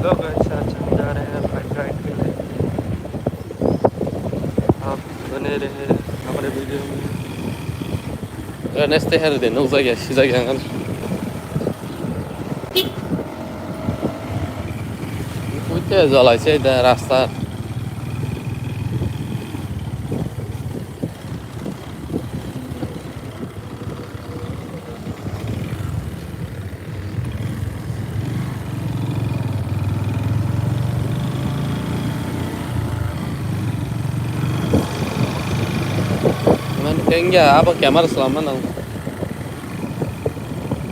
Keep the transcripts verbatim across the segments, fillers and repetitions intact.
तो गाइस, आज हम जा रहे हैं बाइक राइड के लिए। आप बने रहे हमारे वीडियो में। Next day hari de nukjak ya, sijak ya ngan. Puite jolai se da rasta. Man kengya abo camera selama nang.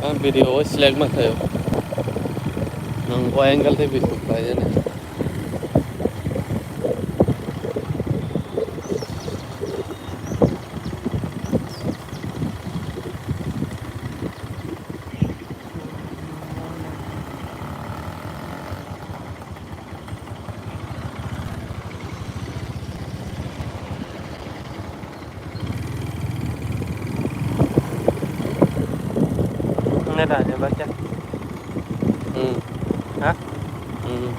Ang video o select ma khayo. Nang o angle te bisuk khayo ne. Neda ne bacha. Hmm. Ha? Hmm.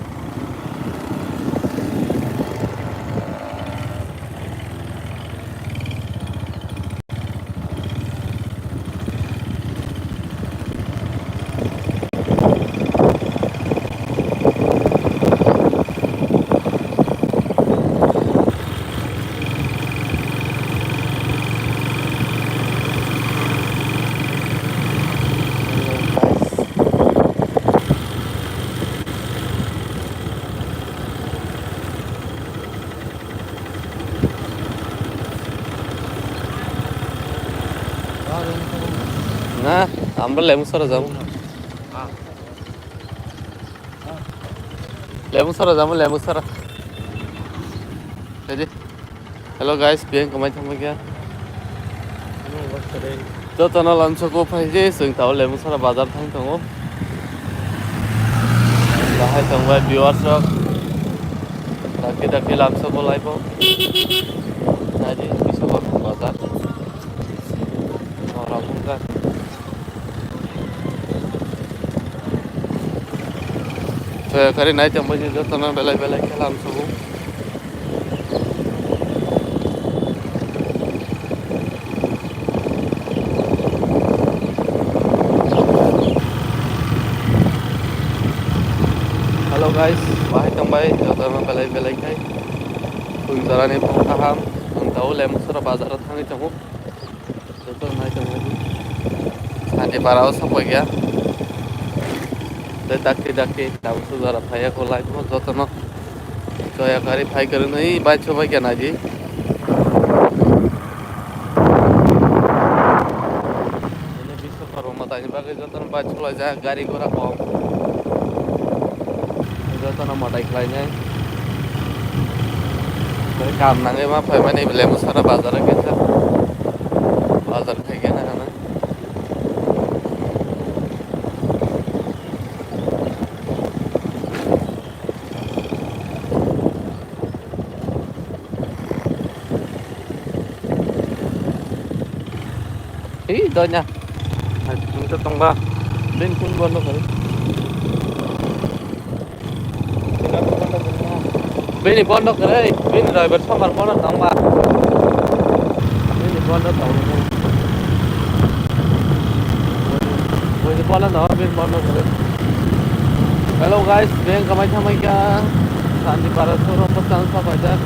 Na, আমরা লেবু ছাড়া যাবো। Lembu sara jamu, lembu sara. Jadi, hello guys, biyang kamai thangma kya? Jotono lamsoko phaije, chwng tao lembu sara bazar thang tongo. Bahai tongbai viewers rok. Dakti dakti lamsoko laibo. Jadi, Biswakarma bazar. Norok wngkha. Toya kari nai tongbai jotono belai belai khe lamsogo. Hello guys, bahai tongbai jotono belai belai khai. Phung jorani phung kaham, ang tao Lemsora bazaro thangwi tongo. Joto nai tongmani. Sani para o sokoi ya. Tei dakti dakti tabuk sujara phaiya ko live o jotono. Joya kari phai kari nai bai chobai kya nai di. Ini bisu kormo matani bagwi jotono bai chulai jak gari gora kok. Jotono matai khlainai. Tei kam nangwi ma phaimani Lemsora bazar o kisa. Bazar khai khe nang. Hi, donya. Hai, phone to tongba. Bin phone bondo kare. Bini bondo kare, bini driver somar bono tongba. Bini bondo tongba. Bini bondo tongba, bini bondo kare. Hello guys, beng kamai thamai kha. Sandi para soro pesan sabai jak.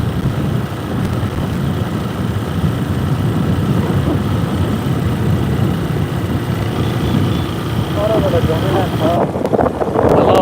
Hello.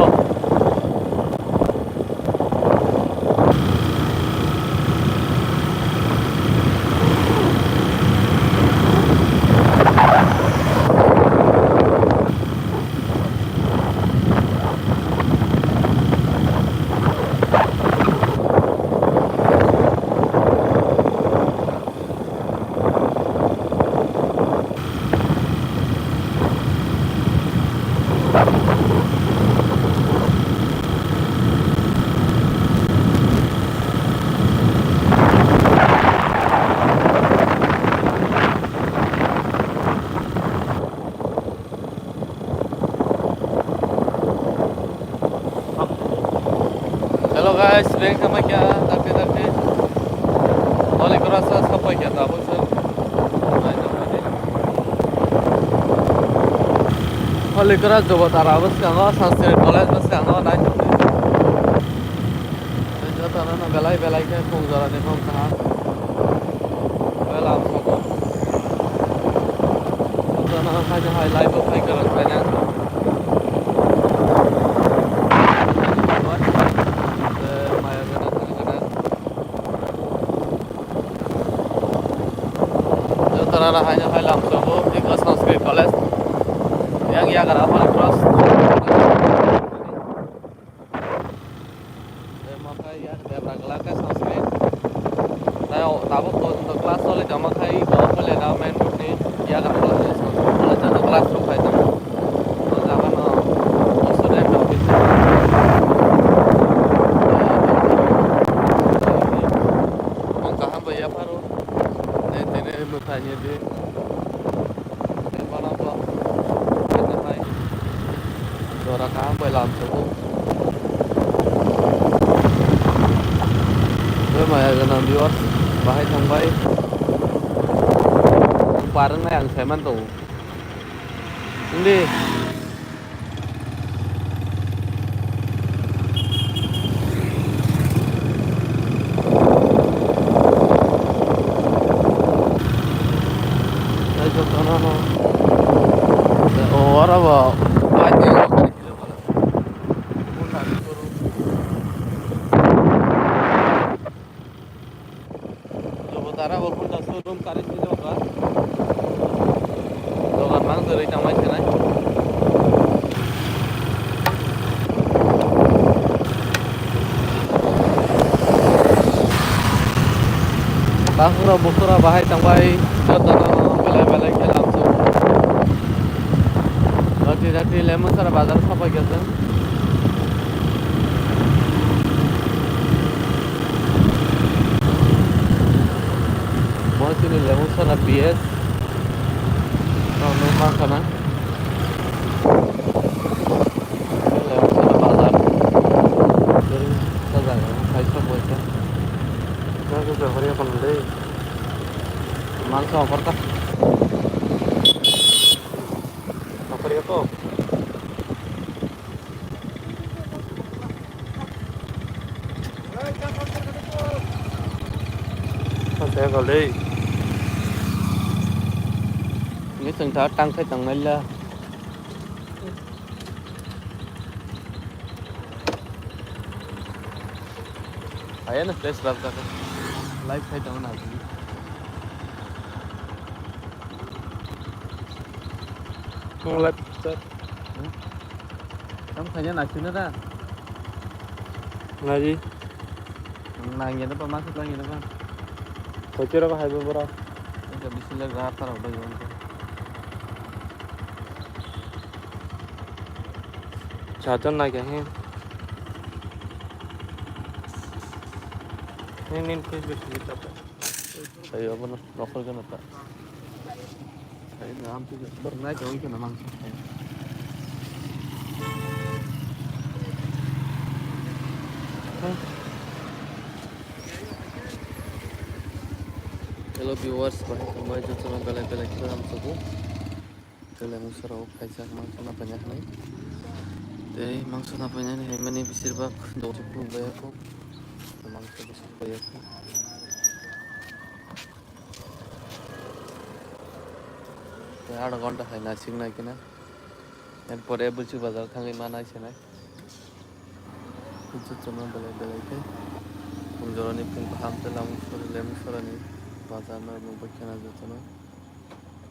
Guys, beng kama kya, dakti dakti. Holy Cross sa sapai kya, tabuk sa. Holy Cross jobo tara bwskango, Sanskrit College bwskango, nai tongdi. Jotono belai belai khe phung jorani phung kaham. Belai sobo. Jotono haino hai live o phai kwrwng khaina. Maya gana, thang gana. Jotono haino hai lam sobo, Dikko Sanskrit College. Yang yagra Holy Cross. Tei makai ya debra glak khe Sanskrit. Tei o tabuk to, to class choli tongma khai bo pele da main road ni yagra glak khe Sanskrit college ano class rok khai tongo. O jaga no student rok kisa. Tong kaham bai yapharo. Tei tini mwtai ni di. Tei bono bo hai jora kaham bai lam sobo. Tei maya gana viewers bahai thangbai. Parwngnai ang saiman tongo. Hindi. Tei jotono no. Tei o oro bo bike ni. Jobo tara bo Honda showroom kari si doga. Dogan mang dori tangmai sanai. Bahura bukura bahai tangbai, jotono belai belai khe lamsu. Rati rati lemon sara bazar sapai khe. Mo chini lemon sara P S. Ang nung mang kana. Lemon sara bazar. Duri sajak ang khai sok bai khe. Khe khe hori kono dei. Mang sa offer ta. Offer ya ko. Saya kali. Ini tengah tangkai tangmai la. Ayan, fresh bag ka. Live khai tong na. Mong live chat. Tam khanya na sina da. Ngaji. Nang ya da pa masuk lagi da pa. Kochira ko hai bora. Ita bisil lag raha taraf da yon. Charger na kya hai? Nin, nin, please, please, please, please. Ayo, abono nokol gana ta. Ayo, na, am tu bar nai kya, oi kya na mang. Hello viewers, bahai tongbai jotono belai belai khe hamsukgo. Tei lemon sara o kaijak mangso napaina hinwi. Tei mangso napaina hinwi mani beshirbak dori phunuk bai yakho. Mangso bwswk bai yakho. Tei adha ghonta hai naising nai khe na. Erpore Bwlchi bazar thangwi ma nai se nai. Jotono belai belai khe. Phung jorani phung kaham tei lamung sora lemung sorani bazar no nukbai kheno jotono.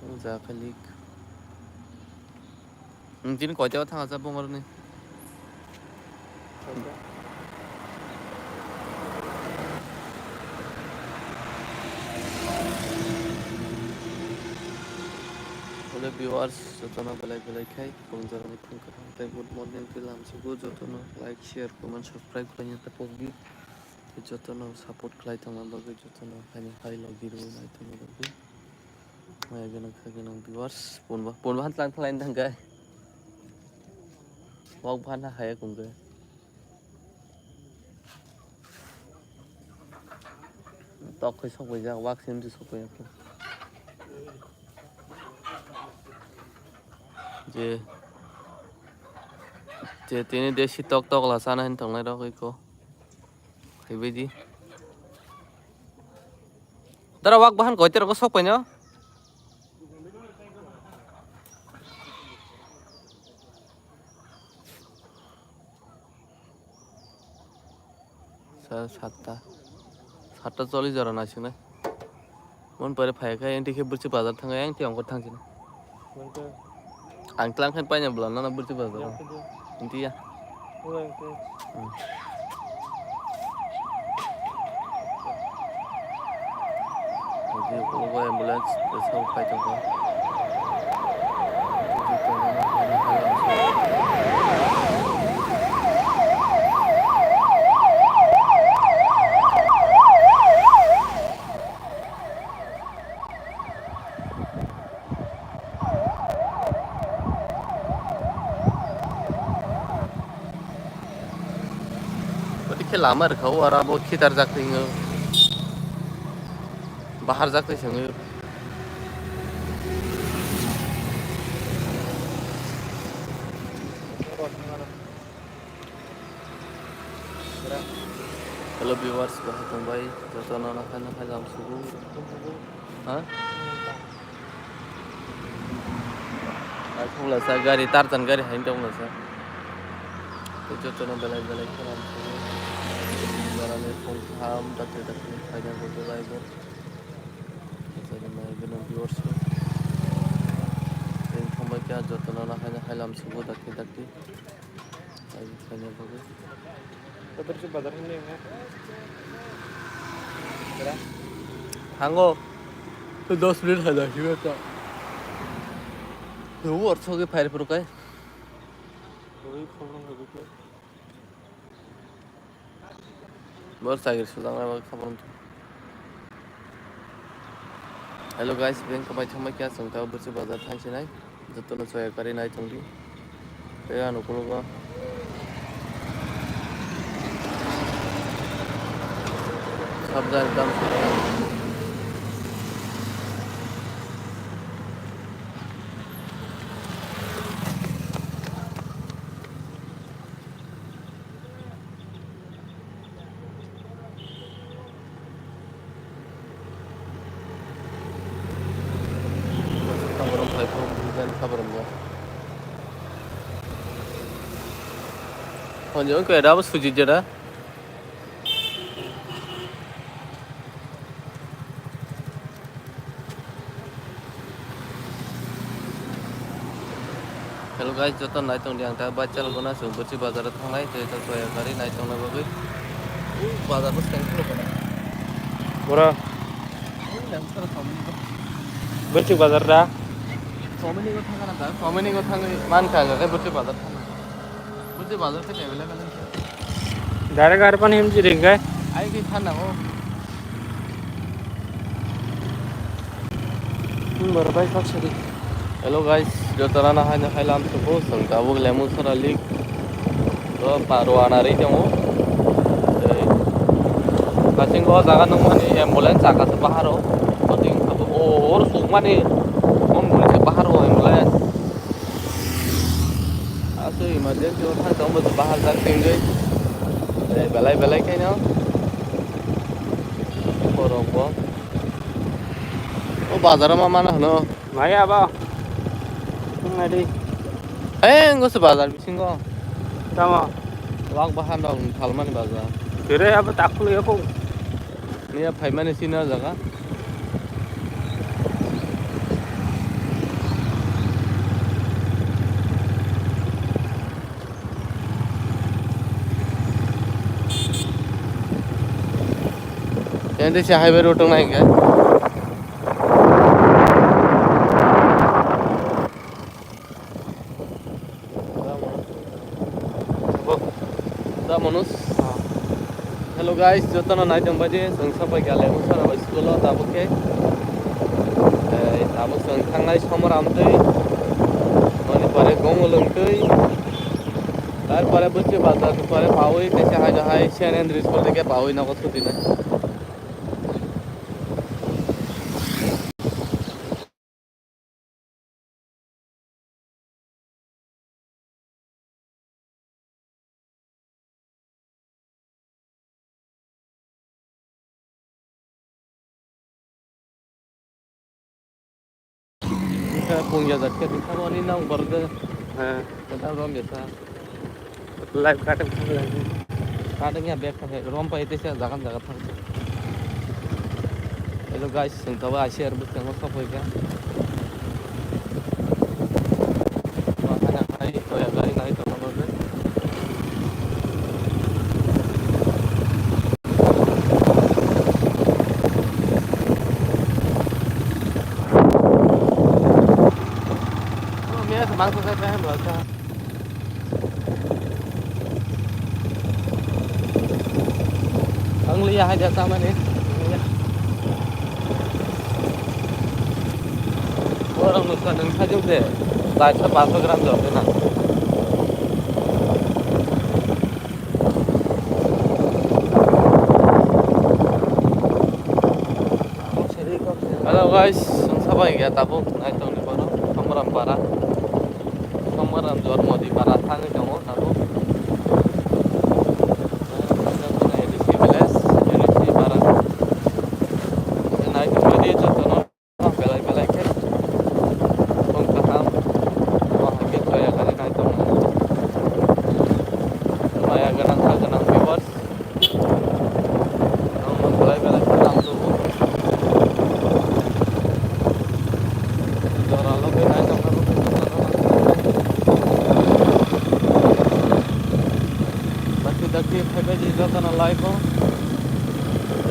O jaga khe lik. Nwng tini koita o thang acha bongorni? Hello viewers, jotono belai belai khai phung jorani phung kaham tei good morning tei lamsugo jotono like, share, comment, subscribe khlaina tapokdi. Jotono support khlai tongna bagwi jotono haini hai logi rwui nai tongna bagwi. Maya gwnang kha gwnang viewers, punba, punba han tlang thlaini thangkhe. Wak bhana haya kungkhe. tok khai sok bai jak, wak sim di sok bai jak. Je, je tini desi tok tok la sana hin tongnai rok iko. Hai bai di. Dara wak bahan koi terok sok pai no? Sa-, satta. Satta chollish jora naisingnai. Mon pore phai khe, enti khe bwrchi bazar thang, yang ti ongkor thang sini. Ang tlang khe paina bwla, nana bwrchi bazar. Yang khe. Enti ya. Yang khe. Hmm. Enti ko ambulance, sa phai tong kha. Oti khe lama rwkha o, aro abo khitar jak twi wngwi, bahar jak twi se wngwi. Hello viewers, bahai tongbai, joto no nakhai nakhai lam sugu. Ha? Ai, thumlasa gari, Tarjan gari hai tongmasa. Tei jotono belai belai kheno ang sugo. Jorani phung kaham, dakti dakti khaina bo belai bo. Jotono nai gwnang viewers rok. Tei thumbai khe jotono nakhai nakhai lam sugo dakti dakti. Ai, khaina bagwi. Kotor se bazar hwnwi wngkha. Thango. Tei dos minute hai da, hiba ta. Nubu orthogi phair phuru kai. Ui, khorang hai bukle. Bor sagir sujang na bak khapang. Hello guys, beng kapai thangbai kya song tao bwrchi bazar thang sinai. Jotono soya kari nai tongdi. Tei ano kulugo. Sabjak dam. Honjong kaya dabo suji jeda. Hello guys, joto nai tongdi ang ta bachal gona se bwrchi bazar o thangnai, tei ta soya gari nai tongna bagwi. Ui, bazar bo seng khuluk gona. Bura. Ui, nang sara somni go. Bwrchi bazar da? Somni go thangna da, somni go thangwi man kha ga, bwrchi bazar thangna. Bwrchi bazar khe available. Direct ar pani him jiring kai. Ai ke than nango. Hmm, boro bai kok sadi. Hello guys, joto rana haino hailam suku, song tabuk lemu sora lik. To paro ana ri tongo. Tei kaching o jaga nung mani ambulance saka se baharo. Koting abo or suk mani. Om muni se baharo ambulance. Aswk emergency o thang tong bo bahar jak tingwi. Eh, belai belai khaino. Borok bo. O bazar o ma mana hwno. Maya ba. Nung nai di. Eh, ngo se bazar bisingo. Tamo. Wak bahan rok phalmani bazar. Kere abo takhulo yako. Miya phaimani sini o jaga. Yang di si highway road nai ke. Da Manus. Hello guys, jotono nai tong baidi, chwng sapai gale, usara bai school o tabuk khe. Eh, tabuk chwng thangnai Somor Amtwi, mani pore Gongolwng twi, tar pore Bwrchi Bazar ni pore pawi, kaisa hai no hai Saint Andrew school theke pawi nogo sutinai. Pungya jak khe tongthabo ani nang borok de. He. Tang rom ya sa. Live cutting thang lai. Cutting ya bag thang rom pai tesa jagan jaga thang. Hello guys, sengtaba I C R bwskango sokoi kha. Hai, hai, toya gari nai tongma bagwi. Ang liya hai dia tamani. Orang nusa nang sajung de. Baisa paso gram jor de na. Hello guys, ang sabai ya tabuk nai tong ni bono Samram para. Samram Jormodi para thang ni tongo tabuk. A D C village, A D C para. Nai tong ni joto no. Belai belai khe tong kaham. Bo hai khe toya gari nai tong. Maya gwnang ha gwnang viewers. Tong belai belai khe lam tubu. Jora logi nai tong. Dakti dakti phaibai di jotono live o.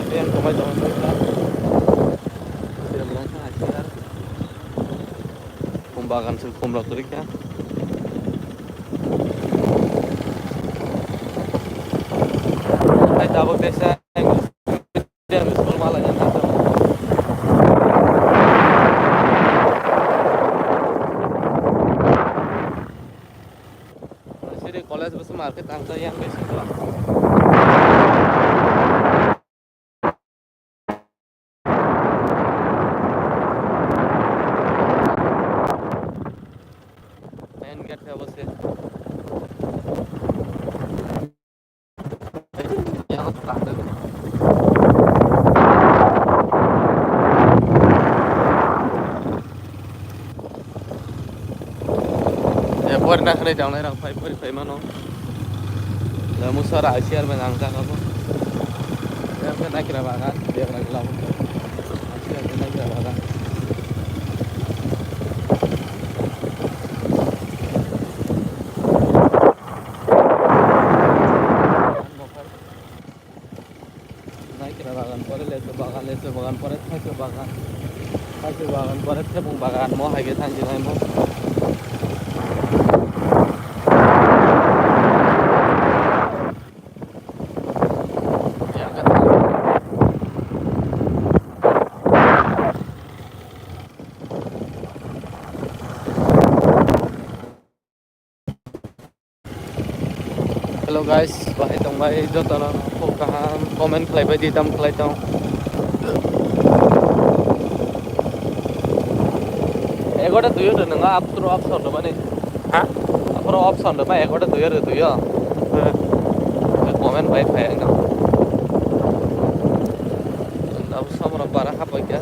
Ete ang komai tong. Kum bagan se kum rok rikha. Hai tabuk tesa. Siri college bwswk market ang cha yang besi. Main gate khe obo se. Eh, pori na khwnai tangnai rang phai pori phai mano. Lamu sara I C R bai nang jaga bo. Yang khe naikra bagan, yang naikra bagan. I C R bai naikra bagan. Naikra bagan, pore lesu bagan, lesu bagan, pore thaisu bagan. Thaisu bagan, pore thebung bagan, mo hai khe thang jinai mo. Hello guys, bahai tongbai jotono kok kaham comment khlaibai di tam khlai tong. Egoda duyo de nang apro option do bani. Ha? Apro option do ba egoda duyo de duyo. Comment bai phai ang. Abo samra para hapai kya.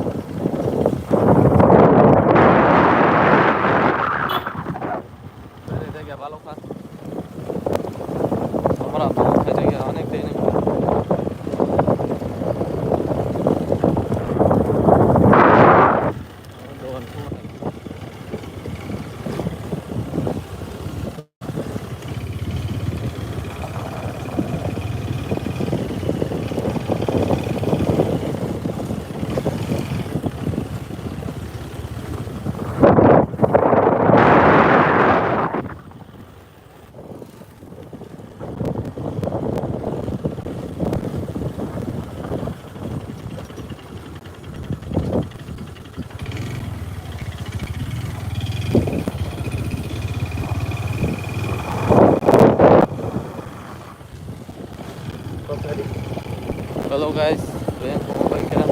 Hello guys, beng kho bai kha.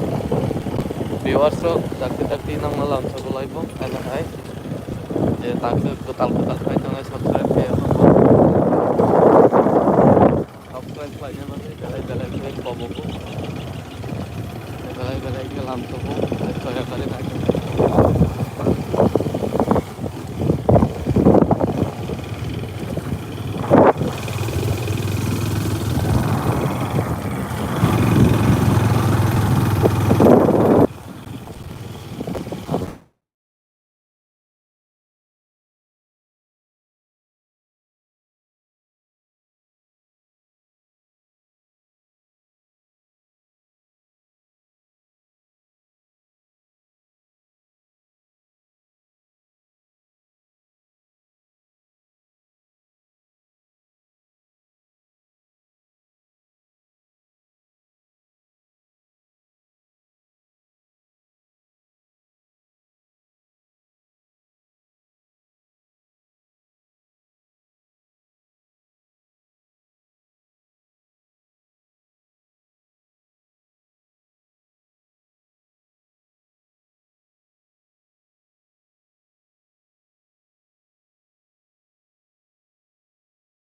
Viewers rok dakti dakti nang malam sa bolai bo, hai hai. Je taksa kwtal kwtal khai tongnai subscribe khe. Subscribe khlaina bagwi belai belai khe kobogo. Belai belai khe lam sobo, soya kari nai.